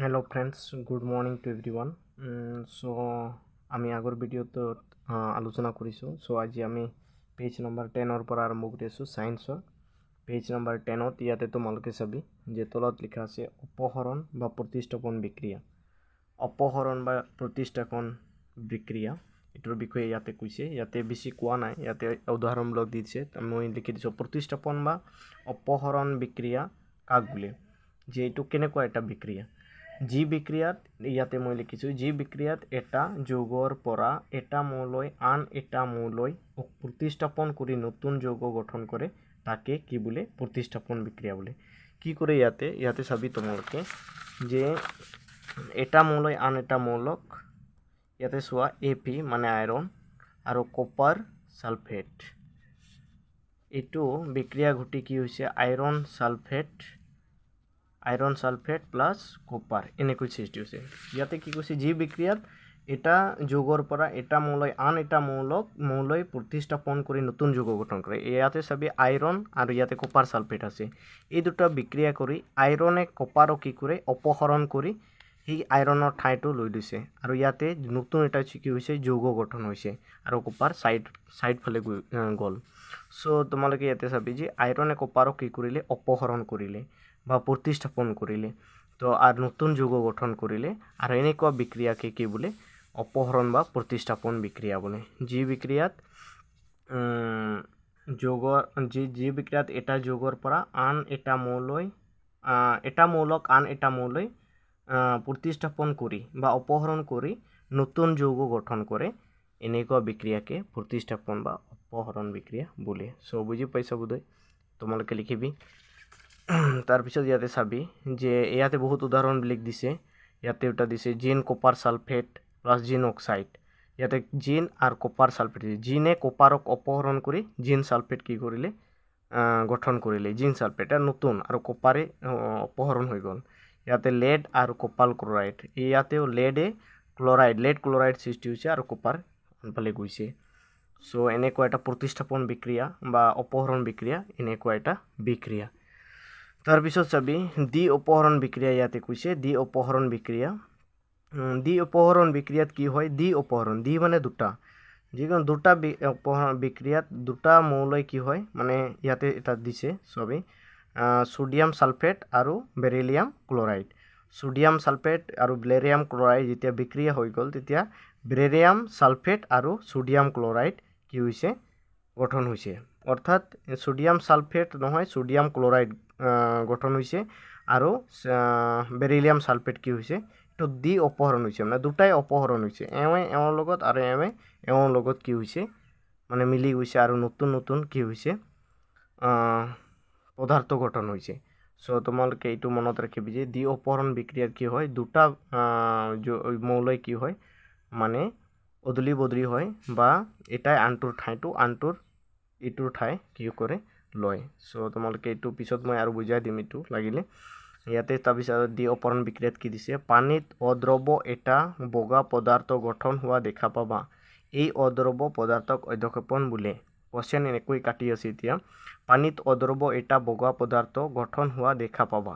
Hello friends, good morning to everyone. So আমি আগৰ ভিডিঅ'টোত আলোচনা কৰিছোঁ। চ' আজি আমি পেজ নম্বৰ 10ৰ পৰা আৰম্ভ কৰি আছোঁ। ছায়েন্সৰ পেজ নম্বৰ 10ত ইয়াতে তোমালোকে চাবি যে তলত লিখা আছে অপসৰণ বা প্ৰতিস্থাপন বিক্ৰিয়া। অপসৰণ বা প্ৰতিস্থাপন বিক্ৰিয়া, এইটোৰ বিষয়ে ইয়াতে কৈছে। ইয়াতে বেছি কোৱা নাই, ইয়াতে উদাহৰণবিলাক দি দিছে। মই লিখি দিছোঁ, প্ৰতিস্থাপন বা অপসৰণ বিক্ৰিয়া কাক বোলে, যে এইটো কেনেকুৱা এটা বিক্ৰিয়া, যি বিক্ৰিয়াত, ইয়াতে মই লিখিছোঁ, যি বিক্ৰিয়াত এটা যৌগৰ পৰা এটা মৌলই আন এটা মৌলই প্ৰতিস্থাপন কৰি নতুন যৌগ গঠন কৰে, তাকে কি বোলে? প্ৰতিস্থাপন বিক্ৰিয়া বোলে। কি কৰে ইয়াতে? ইয়াতে চাবি তোমালোকে যে এটা মৌলই আন এটা মৌলক, ইয়াতে চোৱা, এফ ই মানে আইৰণ আৰু কপাৰ ছালফেট, এইটো বিক্ৰিয়া ঘটি কি হৈছে? Iron sulphate, iron sulphate plus copper এনেকৈ সৃষ্টি হৈছে। ইয়াতে কি কৈছে? যি বিক্ৰিয়াত এটা যৌগৰ পৰা এটা মৌলই আন এটা মৌলই প্ৰতিস্থাপন কৰি নতুন যৌগ গঠন কৰে। ইয়াতে চাবি, আইৰণ আৰু ইয়াতে কপাৰ ছালফেট আছে। এই দুটা বিক্ৰিয়া কৰি আইৰণে কপাৰক কি কৰে? অপসৰণ কৰি সেই আইৰণৰ ঠাইটো লৈ লৈছে আৰু ইয়াতে নতুন এটা কি হৈছে? যৌগ গঠন হৈছে আৰু কপাৰ চাইড চাইড ফালে গ'ল। চ' তোমালোকে ইয়াতে চাবি যে আইৰণে কপাৰক কি কৰিলে? অপসৰণ কৰিলে বা প্ৰতিস্থাপন কৰিলে তো আৰু নতুন যৌগ গঠন কৰিলে। আৰু এনেকুৱা বিক্ৰিয়াকে কি বোলে? অপসৰণ বা প্ৰতিস্থাপন বিক্ৰিয়া বোলে। যি বিক্ৰিয়াত এটা যৌগৰ পৰা আন এটা মৌলই এটা মৌলক আন এটা মৌলই প্ৰতিস্থাপন কৰি বা অপসৰণ কৰি নতুন যৌগ গঠন কৰে, এনেকুৱা বিক্ৰিয়াকে প্ৰতিস্থাপন বা অপসৰণ বিক্ৰিয়া বোলে। চ' বুজি পাইছা বোধহয়, তোমালোকে লিখিবি। তাৰপিছত ইয়াতে চাবি যে ইয়াতে বহুত উদাহৰণবিলাক দিছে। ইয়াতে এটা দিছে zinc copper sulphate plus zinc oxide। ইয়াতে জিংক আৰু কপাৰ ছালফেট, জিংকে কপাৰক অপহৰণ কৰি জিংক ছালফেট কি কৰিলে? গঠন কৰিলে। জিংক ছালফেট এটা নতুন আৰু কপাৰে অপহৰণ হৈ গ'ল। ইয়াতে লেড আৰু কপাৰ ক্লৰাইড, ইয়াতেও লেডে ক্লৰাইড, লেড ক্লৰাইড সৃষ্টি হৈছে আৰু কপাৰ আনফালে গৈছে। চ' এনেকুৱা এটা প্ৰতিস্থাপন বিক্ৰিয়া বা অপহৰণ বিক্ৰিয়া, এনেকুৱা এটা বিক্ৰিয়া। তাৰপিছত চাবি দ্বি অপহৰণ বিক্ৰিয়া। ইয়াতে কৈছে দ্বি অপহৰণ বিক্ৰিয়া। দ্বি অপহৰণ বিক্ৰিয়াত কি হয়? দ্বি অপহৰণ, দ্বি মানে দুটা, যিকোনো দুটা অপহৰণ বিক্ৰিয়াত দুটা মৌলই কি হয়? মানে ইয়াতে এটা দিছে চবেই, ছ'ডিয়াম ছালফেট আৰু বেৰিলিয়াম ক্লৰাইড। ছ'ডিয়াম ছালফেট আৰু বেৰিলিয়াম ক্লৰাইড যেতিয়া বিক্ৰিয়া হৈ গ'ল, তেতিয়া বেৰিলিয়াম ছালফেট আৰু ছ'ডিয়াম ক্লৰাইড কি হৈছে? গঠন হৈছে। অৰ্থাৎ ছ'ডিয়াম ছালফেট নহয়, ছ'ডিয়াম ক্লৰাইড গঠন হৈছে আৰু বেৰিলিয়াম ছালফেট কি হৈছে? এইটো দ্বি অপহৰণ হৈছে, মানে দুটাই অপহৰণ হৈছে। এওঁৱে এওঁৰ লগত আৰু এওঁৱে এওঁৰ লগত কি হৈছে? মানে মিলি গৈছে আৰু নতুন নতুন কি হৈছে? পদাৰ্থ গঠন হৈছে। চ' তোমালোকে এইটো মনত ৰাখিবি যে দ্বি অপহৰণ বিক্ৰিয়াত কি হয়? দুটা মৌলই কি হয়? মানে অদলি বদলি হয় বা এটাই আনটোৰ ঠাইটো, আনটোৰ ইটোৰ ঠাই কি কৰে? লয়। চ' তোমালোকে এইটো পিছত মই আৰু বুজাই দিম এইটো লাগিলে। ইয়াতে তাৰপিছত দ্বি অপহৰণ বিক্ৰিয়াত কি দিছে? পানীত অদ্ৰৱ এটা বগা পদাৰ্থ গঠন হোৱা দেখা পাবা। এই অদ্ৰৱ পদাৰ্থক অধঃক্ষেপণ বোলে। কুৱেশ্যন এনেকৈ কাটি আছে এতিয়া। পানীত অদ্ৰৱ এটা বগা পদাৰ্থ গঠন হোৱা দেখা পাবা,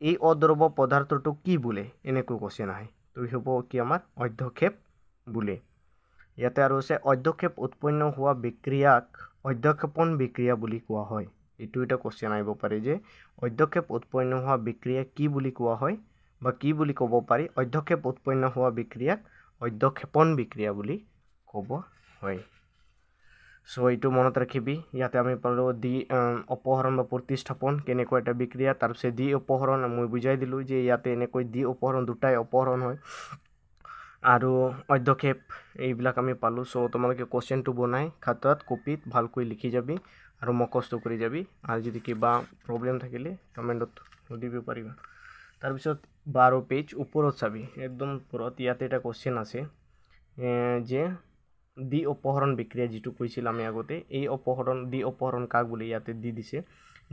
এই অদ্ৰৱ পদাৰ্থটো কি বোলে? এনেকৈ কুৱেশ্যন আহে। তো হ'ব কি? আমাৰ অধঃক্ষেপ বোলে। ইয়াতে আৰু আছে, অধঃক্ষেপ উৎপন্ন হোৱা বিক্ৰিয়াক অধঃক্ষেপণ বিক্ৰিয়া বুলি কোৱা হয়। এইটো এটা কুৱেশ্যন আহিব পাৰে যে অধঃক্ষেপ উৎপন্ন হোৱা বিক্ৰিয়া কি বুলি কোৱা হয় বা কি বুলি ক'ব পাৰি? অধঃক্ষেপ উৎপন্ন হোৱা বিক্ৰিয়াক অধঃক্ষেপণ বিক্ৰিয়া বুলি ক'ব হয়। চ' এইটো মনত ৰাখিবি। ইয়াতে আমি পালোঁ দ্বি অপহৰণ বা প্ৰতিস্থাপন কেনেকুৱা এটা বিক্ৰিয়া। তাৰপিছত দ্বি অপহৰণ মই বুজাই দিলোঁ যে ইয়াতে এনেকৈ দ্বি অপহৰণ, দুটাই অপহৰণ হয় আৰু অধঃক্ষেপ, এইবিলাক আমি পালোঁ। চ' তোমালোকে কুৱেশ্যনটো বনাই খাতাত, কপিত ভালকৈ লিখি যাবি আৰু মুখস্থ কৰি যাবি। আৰু যদি কিবা প্ৰব্লেম থাকিলে কমেণ্টত সুধিব পাৰিবা। তাৰপিছত 12 পেজ ওপৰত চাবি, একদম ওপৰত ইয়াতে এটা কুৱেশ্যন আছে যে দ্বি অপহৰণ বিক্ৰিয়া যিটো কৈছিল আমি আগতে, এই অপহৰণ, দ্বি অপহৰণ কাক বুলি ইয়াতে দি দিছে।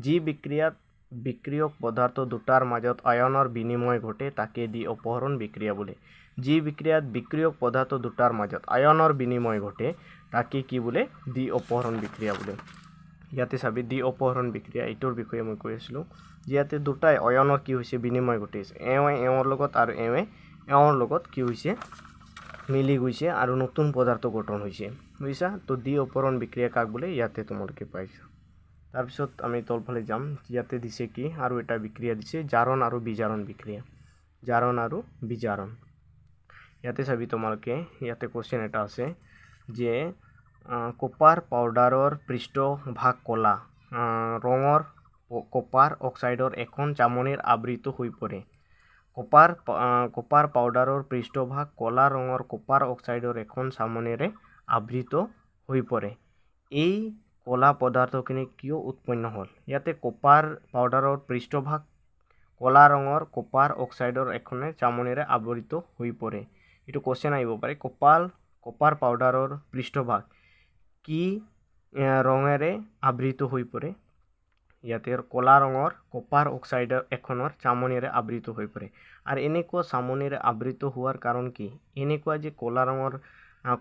যি বিক্ৰিয়াত বিক্ৰিয়ক পদাৰ্থ দুটাৰ মাজত আয়নৰ বিনিময় ঘটে, তাকে দ্বি অপহৰণ বিক্ৰিয়া বোলে। যি বিক্ৰিয়াত বিক্ৰিয়ক পদাৰ্থ দুটাৰ মাজত আয়নৰ বিনিময় ঘটে, তাকে কি বোলে? দ্বি অপহৰণ বিক্ৰিয়া বোলে। ইয়াতে চাবি, দ্বি অপসৰণ বিক্ৰিয়া, এইটোৰ বিষয়ে মই কৈ আছিলোঁ যে ইয়াতে দুটাই অয়নৰ কি হৈছে? বিনিময় ঘটিছে। এওঁৱে এওঁৰ লগত আৰু এওঁৱে এওঁৰ লগত কি হৈছে? মিলি গৈছে আৰু নতুন পদাৰ্থ গঠন হৈছে, বুজিছা? তো দ্বি অপসৰণ বিক্ৰিয়া কাক বোলে, ইয়াতে তোমালোকে পাইছা। তাৰপিছত আমি তলফালে যাম। ইয়াতে দিছে কি? আৰু এটা বিক্ৰিয়া দিছে, জাৰণ আৰু বিজাৰণ বিক্ৰিয়া। জাৰণ আৰু বিজাৰণ। ইয়াতে চাবি তোমালোকে, ইয়াতে কুৱেশ্যন এটা আছে যে কপাৰ পাউডাৰৰ পৃষ্ঠভাগ ক'লা ৰঙৰ কপাৰ অক্সাইডৰ এখন চামনিৰ আবৃত হৈ পৰে। কপাৰ পাউডাৰৰ পৃষ্ঠভাগ ক'লা ৰঙৰ কপাৰ অক্সাইডৰ এখন চামনিৰে আবৃত হৈ পৰে। এই ক'লা পদাৰ্থখিনি কিয় উৎপন্ন হ'ল? ইয়াতে কপাৰ পাউডাৰৰ পৃষ্ঠভাগ ক'লা ৰঙৰ কপাৰ অক্সাইডৰ এখনে চামনিৰে আৱৰিত হৈ পৰে। এইটো কুৱেশ্যন আহিব পাৰে। কপাৰ পাউডাৰৰ পৃষ্ঠভাগ কি ৰঙেৰে আবৃত হৈ পৰে? ইয়াতে ক'লা ৰঙৰ কপাৰ অক্সাইডৰ এখনৰ চামনিৰে আবৃত হৈ পৰে। আৰু এনেকুৱা চামনিৰে আবৃত হোৱাৰ কাৰণ কি? এনেকুৱা যে ক'লা ৰঙৰ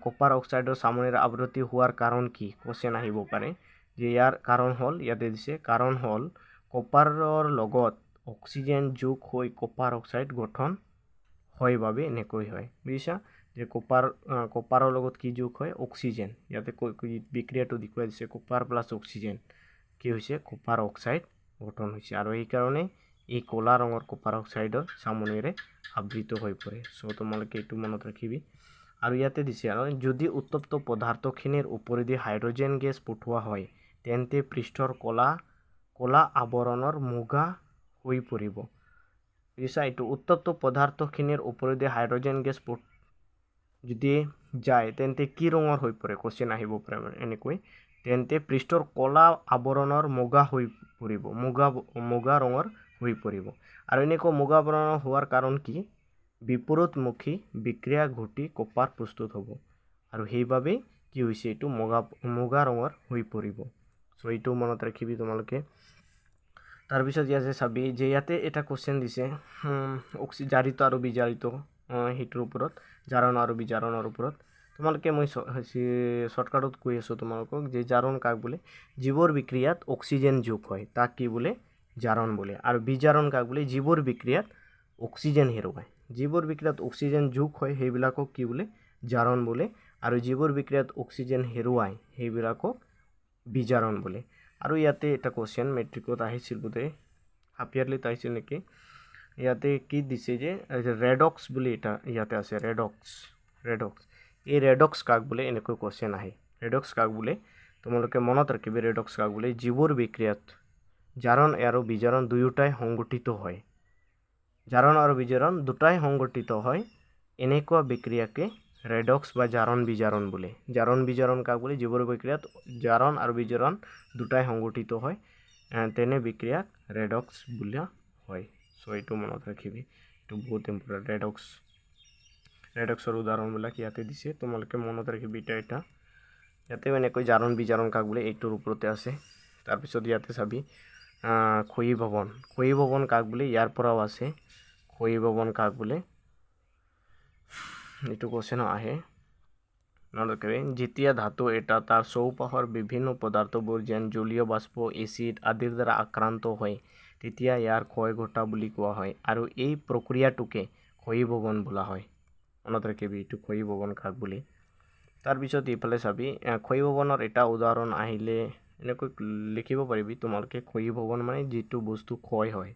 কপাৰ অক্সাইডৰ চামনিৰে আবৃত্তি হোৱাৰ কাৰণ কি, কুৱেশ্যন আহিব পাৰে যে ইয়াৰ কাৰণ হ'ল, ইয়াতে দিছে, কাৰণ হ'ল কপাৰৰ লগত অক্সিজেন যোগ হৈ কপাৰ অক্সাইড গঠন হয় বাবে এনেকৈ হয়, বুজিছা? যে কপাৰৰ লগত কি যোগ হয়? অক্সিজেন। ইয়াতে বিক্ৰিয়াটো দেখুৱাই দিছে, কপাৰ প্লাছ অক্সিজেন কি হৈছে? কপাৰ অক্সাইড গঠন হৈছে আৰু সেইকাৰণে এই ক'লা ৰঙৰ কপাৰ অক্সাইডৰ চামনিৰে আবৃত হৈ পৰে। চ' তোমালোকে এইটো মনত ৰাখিবি। আৰু ইয়াতে দিছে আৰু, যদি উত্তপ্ত পদাৰ্থখিনিৰ ওপৰেদি হাইড্ৰজেন গেছ পঠোৱা হয়, তেন্তে পৃষ্ঠৰ ক'লা ক'লা আৱৰণৰ মুগা হৈ পৰিব, বুজিছা? এইটো উত্তপ্ত পদাৰ্থখিনিৰ ওপৰেদি হাইড্ৰজেন গেছ যদি যায়, তেন্তে কি ৰঙৰ হৈ পৰে, কুৱেশ্যন আহিব পাৰে মানে এনেকৈ। তেন্তে পৃষ্ঠৰ ক'লা আৱৰণৰ মুগা হৈ পৰিব, মুগা ৰঙৰ হৈ পৰিব। আৰু এনেকুৱা মুগা বৰণৰ হোৱাৰ কাৰণ কি? বিপৰীতমুখী বিক্ৰিয়া ঘটি কপাৰ প্ৰস্তুত হ'ব আৰু সেইবাবেই কি হৈছে? এইটো মুগা ৰঙৰ হৈ পৰিব। চ' এইটো মনত ৰাখিবি তোমালোকে। তাৰপিছত ইয়াতে চাবি যে ইয়াতে এটা কুৱেশ্যন দিছে জাৰিত আৰু বিজাৰিত, সেইটোৰ ওপৰত, জাৰণ আৰু বিজাৰণৰ ওপৰত। তোমালোকে মই শ্বৰ্টকাটত কৈ আছোঁ তোমালোকক যে জাৰণ কাক বোলে? যিবোৰ বিক্ৰিয়াত অক্সিজেন যোগ হয়, তাক কি বোলে? জাৰণ বোলে। আৰু বিজাৰণ কাক বোলে? যিবোৰ বিক্ৰিয়াত অক্সিজেন হেৰুৱায়। যিবোৰ বিক্ৰিয়াত অক্সিজেন যোগ হয়, সেইবিলাকক কি বোলে? জাৰণ বোলে। আৰু যিবোৰ বিক্ৰিয়াত অক্সিজেন হেৰুৱায়, সেইবিলাকক বিজাৰণ বোলে। আৰু ইয়াতে এটা কুৱেশ্যন মেট্ৰিকত আহিছিল বোধহয়, হাফ ইয়াৰলিত আহিছিল নেকি। ইয়াতে কি দিছে যে ৰেডক্স বুলি এটা ইয়াতে আছে, ৰেডক্স। ৰেডক্স, এই ৰেডক্স কাক বোলে, এনেকৈ কুৱেশ্যন আহে। ৰেডক্স কাক বোলে, তোমালোকে মনত ৰাখিবি। ৰেডক্স কাক বোলে? যিবোৰ বিক্ৰিয়াত জাৰণ আৰু বিজাৰণ দুয়োটাই সংগঠিত হয়, জাৰণ আৰু বিজাৰণ দুটাই সংগঠিত হয়, এনেকুৱা বিক্ৰিয়াকে ৰেডক্স বা জাৰণ বিজাৰণ বোলে। জাৰণ বিজাৰণ কাক বোলে? যিবোৰ বিক্ৰিয়াত জাৰণ আৰু বিজাৰণ দুটাই সংগঠিত হয়, তেনে বিক্ৰিয়াক ৰেডক্স বোলা হয়। চ' এইটো মনত ৰাখিবি, এইটো বহুত ইম্পৰ্টেণ্ট। ৰেডক্সৰ উদাহৰণবিলাক ইয়াতে দিছে, তোমালোকে মনত ৰাখিবি। এটা ইয়াতেও এনেকৈ জাৰণ বিজাৰণ কাক বোলে, এইটোৰ ওপৰতে আছে। তাৰপিছত ইয়াতে চাবি, ক্ষয়ীভৱন। ক্ষয়ীভৱন কাক বোলে, ইয়াৰ পৰাও আছে। ক্ষয়ীভৱন কাক বোলে, এইটো কুৱেশ্যনো আহে, মনত ৰাখিবি। যেতিয়া ধাতু এটা তাৰ চৌপাশৰ বিভিন্ন পদাৰ্থবোৰ, যেন জলীয় বাষ্প, এচিড আদিৰ দ্বাৰা আক্ৰান্ত হয়, তেতিয়া ইয়াৰ ক্ষয় ঘটা বুলি কোৱা হয় আৰু এই প্ৰক্ৰিয়াটোকে ক্ষয়ীভৱন বোলা হয়। মনত ৰাখিবি এইটো, ক্ষয়ীভৱন কাক বুলি। তাৰপিছত এইফালে চাবি, ক্ষয়ীভৱনৰ এটা উদাহৰণ আহিলে এনেকৈ লিখিব পাৰিবি তোমালোকে। ক্ষয়ীভৱন মানে যিটো বস্তু ক্ষয় হয়।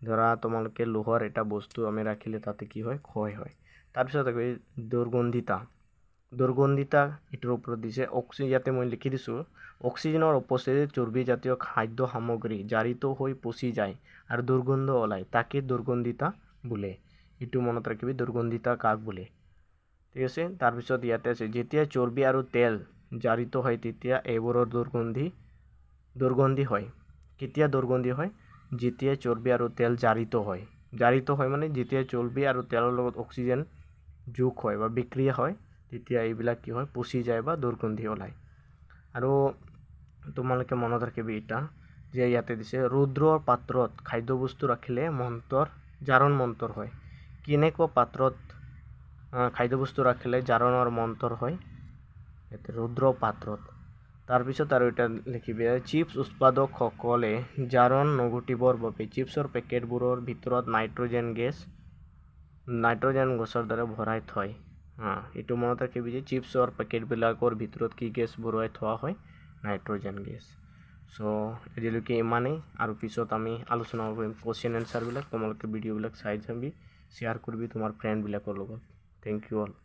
ধৰা তোমালোকে লোহাৰ এটা বস্তু আমি ৰাখিলে তাতে কি হয়? ক্ষয় হয়। তাৰপিছত দুৰ্গন্ধিতা। দুৰ্গন্ধিতা এইটোৰ ওপৰত দিছে। ইয়াতে মই লিখি দিছোঁ, অক্সিজেনৰ উপস্থিতিত চৰ্বিজাতীয় খাদ্য সামগ্ৰী জাৰিত হৈ পচি যায় আৰু দুৰ্গন্ধ ওলায়, তাকে দুৰ্গন্ধিতা বোলে। এইটো মনত ৰাখিবি, দুৰ্গন্ধিতা কাক বোলে। ঠিক আছে। তাৰপিছত ইয়াতে আছে, যেতিয়া চৰ্বি আৰু তেল জাৰিত হয়, তেতিয়া এইবোৰৰ দুৰ্গন্ধি হয়। কেতিয়া দুৰ্গন্ধি হয়? যেতিয়া চৰ্বি আৰু তেল জাৰিত হয়। জাৰিত হয় মানে যেতিয়া চৰ্বি আৰু তেলৰ লগত অক্সিজেন যোগ হয় বা বিক্ৰিয়া হয়, তেতিয়া এইবিলাক কি হয়? পচি যায় বা দুৰ্গন্ধি ওলায়। আৰু তোমালোকে মনত ৰাখিবি এটা যে ইয়াতে দিছে, ৰুদ্ৰৰ পাত্ৰত খাদ্যবস্তু ৰাখিলে জাৰণ মন্থৰ হয়। কেনেকুৱা পাত্ৰত খাদ্যবস্তু ৰাখিলে জাৰণৰ মন্থৰ হয়? ইয়াতে ৰুদ্ৰ পাত্ৰত। তাৰপিছত আৰু এটা লিখিবি, চিপছ উৎপাদকসকলে জাৰণ নঘটিবৰ বাবে চিপছৰ পেকেটবোৰৰ ভিতৰত নাইট্ৰজেন গেছৰ দ্বাৰা ভৰাই থয়। হা, এইটো মনত ৰাখিবি যে চিপছৰ পেকেটবিলাকৰ ভিতৰত কি গেছ ভৰাই থোৱা হয়? Nitrogen gas. চ' আজিলৈকে ইমানেই আৰু পিছত আমি আলোচনা কৰিম কুৱেশ্যন এনচাৰবিলাক। তোমালোকে ভিডিঅ'বিলাক চাই যাবি, শ্বেয়াৰ কৰিবি তোমাৰ ফ্ৰেণ্ডবিলাকৰ লগত। Thank you all.